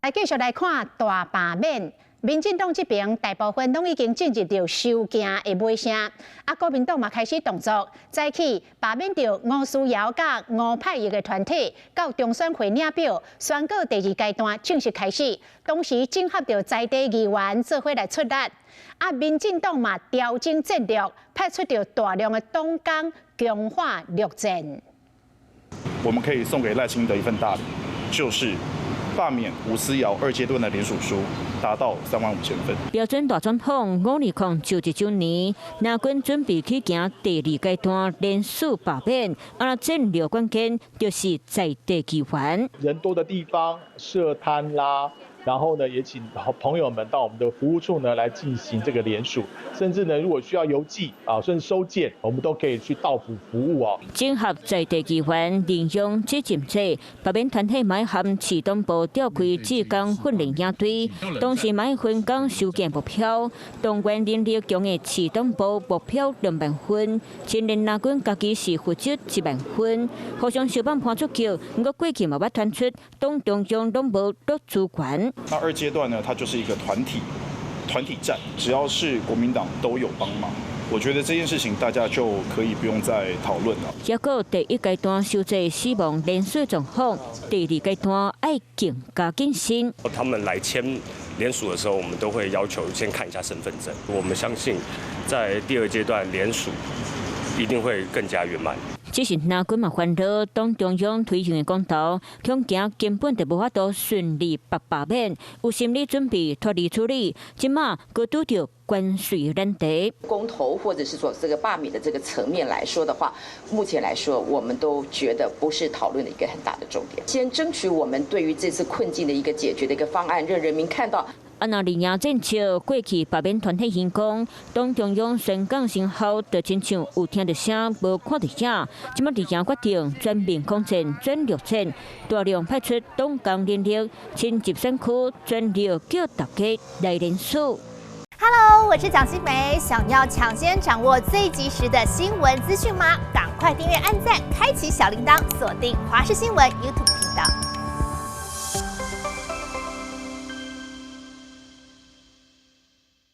來繼續來看大罷免，民進黨這邊大部分攏已經進入著收件的尾聲，啊，國民黨嘛開始動作，早起罷免著吳思瑤佮吳霈佑的團體到中選會領表，宣告第二階段正式開始。同時整合著在地議員做伙來出力，啊，民進黨嘛調整戰略，派出著大量的黨工強化陸戰。我們可以送給賴清德一份大禮，就是罷免吳思瑤二階段的聯署書達到3萬5千份。標準大總統50就職週年，藍軍準備去行第二階段聯署罷免，啊，戰略關鍵就是在地議員。人多的地方設攤啦，然後呢，也請朋友們到我們的服務處呢來進行這個聯署，甚至呢，如果需要郵寄啊，甚至收件，我們都可以去到府服務哦。整合在地議員利用這陣勢，罷免團體嘛和市黨部調開志工訓練營隊，同時嘛分工收件目標，動員人力強的市黨部目標2萬份，青年藍軍家己是負責1萬份，互相相幫判出局，毋過過去嘛捌傳出黨中央攏無落資源。那二階段呢，它就是一個團體戰，只要是國民黨都有幫忙，我覺得這件事情大家就可以不用再討論了。結果第一階段收集死亡連署狀況，第二階段愛更加謹慎。他們來簽聯署的時候，我們都會要求先看一下身份證。我們相信，在第二階段聯署一定會更加圓滿。只是藍軍嘛煩惱，黨中央推行的公投，恐驚根本就無法度順利罷免，有心理準備脫離處理，這馬閣拄著關稅難題。公投或者是說這個罷免的這個層面來說的話，目前來說，我們都覺得不是討論的一個很大的重點。先爭取我們對於這次困境的一個解決的一個方案，讓人民看到。啊，若二贏戰笑過去罷免團體行講，黨中央宣講成效，就親像有聽著聲，無看著影。這馬二贏決定全面空戰、轉陸戰，大量派出黨工人力，親集選區全力叫大家來聯署。 Hello，我是蔣新梅，想要搶先掌握最及時的新聞資訊嗎？趕快訂閱、按讚、開啟小鈴鐺，鎖定華視新聞 YouTube 頻道。